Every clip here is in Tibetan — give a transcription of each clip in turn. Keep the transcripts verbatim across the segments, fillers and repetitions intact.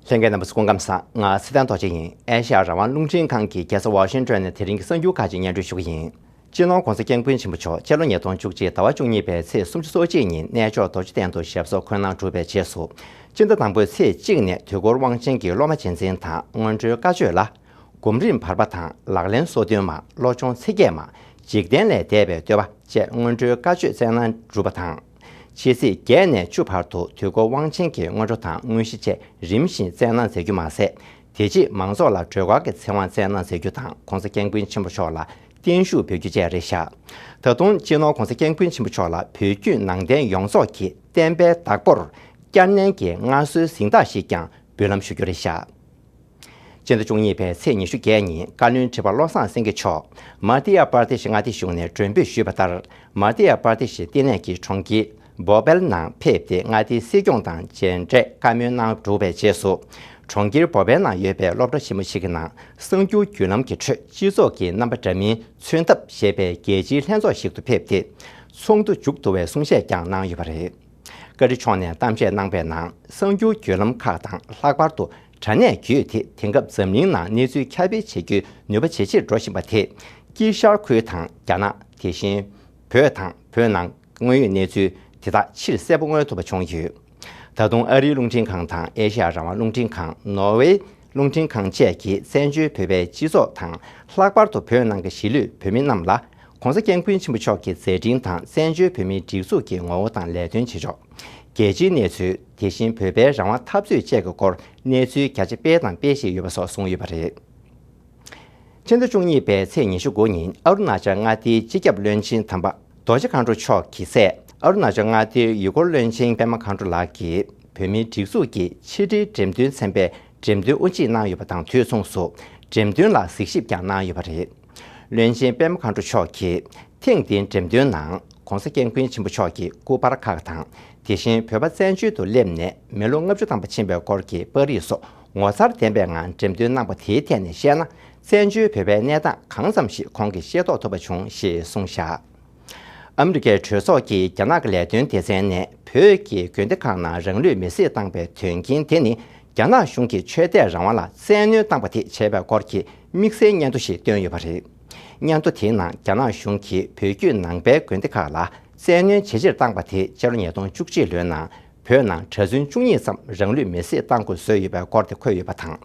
ལྷན་རྒྱས་རྣམ་པ་ཚོ་སྐུ་ཁམས་བཟང་། ང་ཚེ་བརྟན་རྡོ་རྗེ་ཡིན། ཨེ་ཤ་ཡ་རང་དབང་རླུང་འཕྲིན་ཁང་གི་རྒྱལ་ས་ཝ་ཤིང་ཏོན་ནས་དེ་རིང་གི་གསར་འགྱུར་ཁག་ཅིག་སྙན་སྒྲོན་ཞུ་གི་ཡིན། སྤྱི་ནོར་༸གོང་ས་༸སྐྱབས་མགོན་ཆེན་པོ་མཆོག་སྤྱི་ལོ་ཉིས་སྟོང་བཅུ་གཅིག་ཟླ་བ་བཅུ་གཉིས་པའི་ཚེས་སུམ་ཅུ་སོ་གཅིག་ཉིན་གནས་མཆོག་རྡོ་རྗེ་གདན་དུ་ཞབས་སོར་འཁོད་གནང་གྲུབ་པའི་རྗེས་སུ། སྤྱི་ཟླ་དང་པོའི་ཚེས་གཅིག་ནས་དུས་འཁོར་དབང་ཆེན་གྱི་སློབ་མ་རྗེས་འཛིན་དང་སྔོན་འགྲོའི་བཀའ་ཆོས་ལ། སྒོམ་རིམ་བར་པ་དང་ལག་ལེན་སོ་བདུན་མ། བློ་སྦྱོང་ཚིག་བརྒྱད་མ། འཇིག་རྟེན་ལས་འདས་པའི་བསྟོད་པ་བཅས་སྔོན་འགྲོའི་བཀའ་ཆོས་སྩལ་གནང་གྲུབ་པ་དང་། ཕྱི་ཚེས་བརྒྱད་ནས་བཅུ་བར་དུ་དུས་འཁོར་དབང་ཆེན་གྱི་སྔོན་འགྲོ་དང་དངོས་གཞི་བཅས་རིམ་བཞིན་སྩལ་གནང་མཛད་རྒྱུ་མ་ཟད། དེ་རྗེས་མང་ཚོགས་ལ་སྒྲོལ་དཀར་གྱི་ཚེ་དབང་སྩལ་གནང་མཛད་རྒྱུ་དང་༸གོང་ས་༸སྐྱབས་མགོན་ཆེན་པོ་མཆོག་ལ་བརྟན་བཞུགས་འབུལ་རྒྱུ་བཅས་རེད་བཞག་ད་དུང་སྤྱི་ནོར་༸གོང་ས་༸སྐྱབས་མགོན་ཆེན་པོ་མཆོག་ལ་བོད་བརྒྱུད་ནང་བསྟན་ཡོངས་རྫོགས་ཀྱི་བསྟན་པའི་བདག་པོར་བསྐྱར་ནན་གྱི་མངའ་གསོལ་གཟེངས་རྟགས་ཤིག་ཀྱང་འབུལ་ལམ་ཞུ་རྒྱུ་རེད་བཞག་སྤྱི་ཟླ་བཅུ་གཉིས་པའི་ཚེས་ཉི་ཤུ་བརྒྱད་ཉིན་བཀའ་བློན་ཁྲི་པ་བློ་བཟང་སེང་གེ་མཆོག་མ་དྷྱ་པར་དེ་ཤི་མངའ་སྡེ་གཞུང་ནས་མགྲོན་འབོད་ཞུས་པ་ལྟར། མ་དྷྱ་པར་དེ་ཤི་བསྟི་གནས་ཀྱི་གྲོང་ཁྱེར་བྷོ་པལ་ནང་ཕེབས་ཏེ་མངའ་སྡེའི་སྲིད་སྐྱོང་དང་མཇལ་འཕྲད་བཀའ་མོལ་གནང་གྲུབ་པའི་རྗེས་སུ། གྲོང་ཁྱེར་བྷོ་པལ་ནང་ཡོད་པའི་སློབ་གྲྭ་ཆེན་མོ་ཞིག་གི་ནང་གསར་འགྱུར་བརྒྱུད་ལམ་གྱི་ཁྲོད་སྤྱི་ཚོགས་ཀྱི་རྣམ་པ་འདྲ་མིན་མཚོན་ཐབས་ཞེས་པའི་རྒྱལ་སྤྱིའི་ལྷན་ཚོགས་ཤིག་ཏུ་ཕེབས་ཏེ། ཚོགས་འདུ་མཇུག་བསྡུ་བའི་གསུང་བཤད་ཀྱང་གནང་ཡོད་པ་རེད། བཀའ་ཁྲི་མཆོག་ནས་གཏམ་བཤད་གནང་པའི་ནང་གསར་འགྱུར་བརྒྱུད་ལམ་ཁག་དང་ལྷག་པར་དུ་དྲ་གནས་བརྒྱུད་དེ་དེང་སྐབས་འཛམ་གླིང་ནང་གནས་ཚུལ་ཁྱབ་སྤེལ་བྱེད་རྒྱུའི་ནུས་པ་ཇེ་ཆེར་འགྲོ་བཞིན་པ་དེས་དཀྱིལ་ཤར་ཁུལ་དང་རྒྱ་ནག་དེ་བཞིན་བོད་དང་བོད་ནང་དངོས་ཡོད་གནས་ཚུལ་དེ་དག་ཕྱིར་གསལ་པོ་མངོན་ཐུབ་པ་བྱུང་ཡོད། ད་དུང་ཨ་རིའི་རླུང་འཕྲིན་ཁང་དང་ཨེ་ཤ་ཡ་རང་དབང་རླུང་འཕྲིན་ཁང་། ནོར་ཝེ་རླུང་འཕྲིན་ཁང་བཅས་ཀྱིས་བཙན་བྱོལ་བོད་པའི་སྤྱི་ཚོགས་དང་ལྷག་པར་དུ་བོད་ནང་གི་གཞིས་ལུས་བོད་མི་རྣམས་ལ། ༸གོང་ས་༸སྐྱབས་མགོན་ཆེན་པོ་མཆོག་གི་མཛད་འཕྲིན་དང་བཙན་བྱོལ་བོད་མིའི་སྒྲིག་འཛུགས་ཀྱི་ངོ་བོ་དང་ལས་དོན་བྱེད་ཕྱོགས། རྒྱལ་སྤྱིའི་གནས་ཚུལ། དེ་བཞིན་བོད་པའི་རང་དབང་འཐབ་རྩོད་བཅས་ཀྱི་སྐོར་གནས་ཚུལ་རྒྱ་ཆེ་སྤེལ་དང་སྤེལ་བཞིན་ཡོད་པ་སོགས་གསུངས་ཡོད་པ་རེད། ཕྱི་ཟླ་བཅུ་གཉིས་པའི་ཚེས་ཉི་ཤུ་དགུ་ཉིན་ཨ་རུ་ན་ཅལ་མངའ་སྡེའི་སྤྱི་ཁྱབ་བློན་ཆེན་དམ་པ་རྡོ་རྗེ་མཁའ་འགྲོ་མཆོག་གི་སྲས་ཨ་རུ་ན་ཅལ་མངའ་སྡེའི་ཡུལ་སྐོར་བློན་ཆེན་པད་མ་མཁའ་འགྲོ་ལགས་ཀྱིས་བོད་མིའི་སྒྲིག་འཛུགས་ཀྱི་ཕྱི་དྲིལ་འགྲེམས་སྟོན་ཚན་པའི་འགྲེམས་སྟོན་དབུ་འབྱེད་གནང་ཡོད་པ་དང་དུས་མཚུངས་སུ་འགྲེམས་སྟོན་ལ་གཟིགས་ཞིབ་ཀྱང་གནང་ཡོད་པ་རེད། བློན་ཆེན་པད་མ་མཁའ་འགྲོ་མཆོག་གིས་ཐེངས་འདིའི་འགྲེམས་སྟོན་ནང་༸གོང་ས་༸སྐྱབས་མགོན་ཆེན་པོ་མཆོག་གི་སྐུ་པར་ཁག་དང་། དེ་བཞིན་བོད་པ་བཙན་བྱོལ་དུ་སླེབས་ནས་མི་ལོ་ལྔ་བཅུ་ཐམ་པ་ཕྱིན་པའི་སྐོར་གྱི་པར་རིས་སོགས་ངོ་མཚར་ལྡན་པའི་ངང་འགྲེམས་སྟོན་གནང་པ་དེའི་ཐད་ནས་བཤད་ན། བཙན་བྱོལ་བོད་པའི་གནས་སྟངས་གང་ཙམ་ཞིག་ཁོང་གིས་ཤེས་རྟོགས་ཐུབ་པ་བྱུང་ཞེས་གསུངས་བཞག་ཨ་མི་རི་ཀའི་གྲོས་ཚོགས་ཀྱི་རྒྱ་ནག་གི་ལས་དོན་སྡེ་ཚན་ནས་བོད་ཀྱི་དགོན་སྡེ་ཁག་ནང་རང་ལུས་མེར་སྲེག་བཏང་པའི་དོན་རྐྱེན་དེ་ནི། རྒྱ་ནག་གཞུང་གིས་ཆོས་དད་རང་དབང་ལ་བཙན་གནོན་བཏང་པ་དེ་བྱས་པའི་སྐོར་གྱི་དམིགས་བསལ་སྙན་ཐོ་ཞིག་བཏོན་ཡོད་པ་རེད། སྙན་ཐོ་དེའི་ནང་རྒྱ་ནག་གཞུང་གིས་བོད་བརྒྱུད་ནང་པའི་དགོན་སྡེ་ཁག་ལ་བཙན་གནོན་ཇེ་ཆེར་བཏང་པ་དེས་སྤྱི་ལོ་ཉིས་སྟོང་བཅུ་གཅིག་ལོའི་ནང་བོད་ནང་གྲྭ་བཙུན་བཅུ་གཉིས་ཙམ་རང་ལུས་མེར་སྲེག་བཏང་དགོས་བཟོས་ཡོད་པའི་སྐོར་དེ་འཁོད་ཡོད་པ་དང་།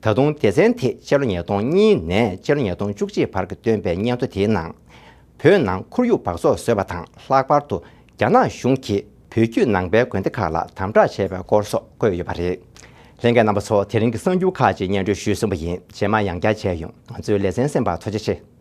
ད་དུང་སྡེ་ཚན་དེས་སྤྱི་ལོ་ཉིས་སྟོང་གཉིས་ནས་སྤྱི་ལོ་ཉིས་སྟོང་བཅུ་གཅིག་བར་གྱི་བཏོན་པའི་སྙན་ཐོ་དེའི་ནང་། བོད་ནང་ཁོར་ཡུག་འབག་བཙོག་བཟོས་པ་དང་། ལྷག་པར་དུ་རྒྱ་ནག་གཞུང་གིས་བོད་བརྒྱུད་ནང་པའི་དགོན་སྡེ་ཁག་ལ་དམ་དྲག་བྱས་པའི་སྐོར་སོགས་བཀོད་ཡོད་པ་རེད། ལྷན་རྒྱས་རྣམ་པ་ཚོ། དེ་རིང་གི་གསར་འགྱུར་ཁག་ཅིག་སྙན་སྒྲོན་ཞུས་ཟིན་པ་ཡིན། རྗེས་མ་ཡང་བསྐྱར་མཇལ་ཡོང་། ང་ཚོའི་ལེ་ཚན་གསན་པར་ཐུགས་རྗེ་ཆེ།